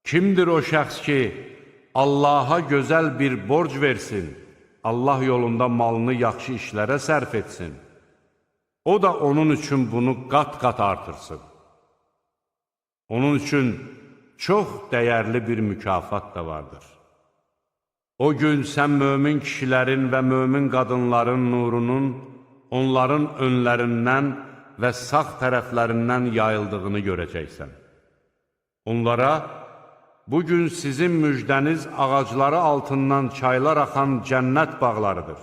Kimdir o şəxs ki, Allaha gözəl bir borc versin, Allah yolunda malını yaxşı işlərə sərf etsin. O da onun üçün bunu qat-qat artırsın. Onun üçün çox dəyərli bir mükafat da vardır. O gün sən mömin kişilərin və mömin qadınların nurunun onların önlərindən və sağ tərəflərindən yayıldığını görəcəksən. Onlara, bugün sizin müjdəniz ağacları altından çaylar axan cənnət bağlarıdır.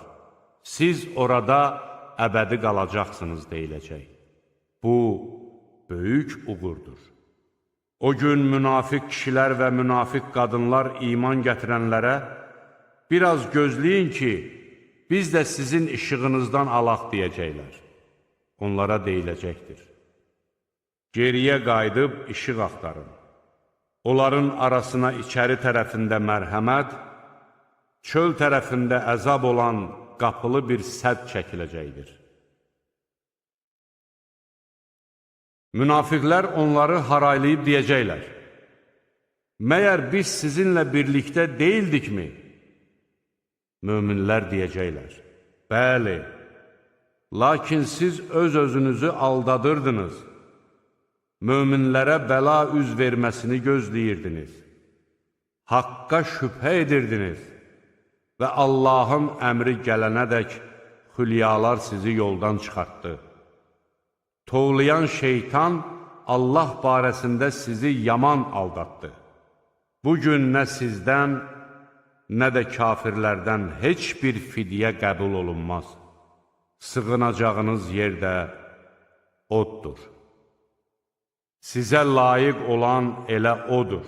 Siz orada əbədi qalacaqsınız deyiləcək. Bu, böyük uğurdur. O gün münafiq kişilər və münafiq qadınlar iman gətirənlərə, biraz gözləyin ki, biz də sizin işığınızdan alaq deyəcəklər. Onlara deyiləcəkdir. Geriyə qayıdıb işıq axtarın. Onların arasına içəri tərəfində mərhəmət, çöl tərəfində əzab olan qapılı bir sədd çəkiləcəkdir. Münafiqlər onları haraylayıb deyəcəklər: Məyər biz sizinlə birlikdə deyildikmi? Möminlər deyəcəklər: Bəli, lakin siz öz-özünüzü aldadırdınız. Möminlərə bəla üz verməsini gözləyirdiniz. Haqqa şübhə edirdiniz və Allahın əmri gələnədək xülyalar sizi yoldan çıxartdı. Tovlayan şeytan Allah barəsində sizi yaman aldatdı. Bugün nə sizdən, nə də kafirlərdən heç bir fidyə qəbul olunmaz. Sığınacağınız yer də oddur. Sizə layiq olan elə odur.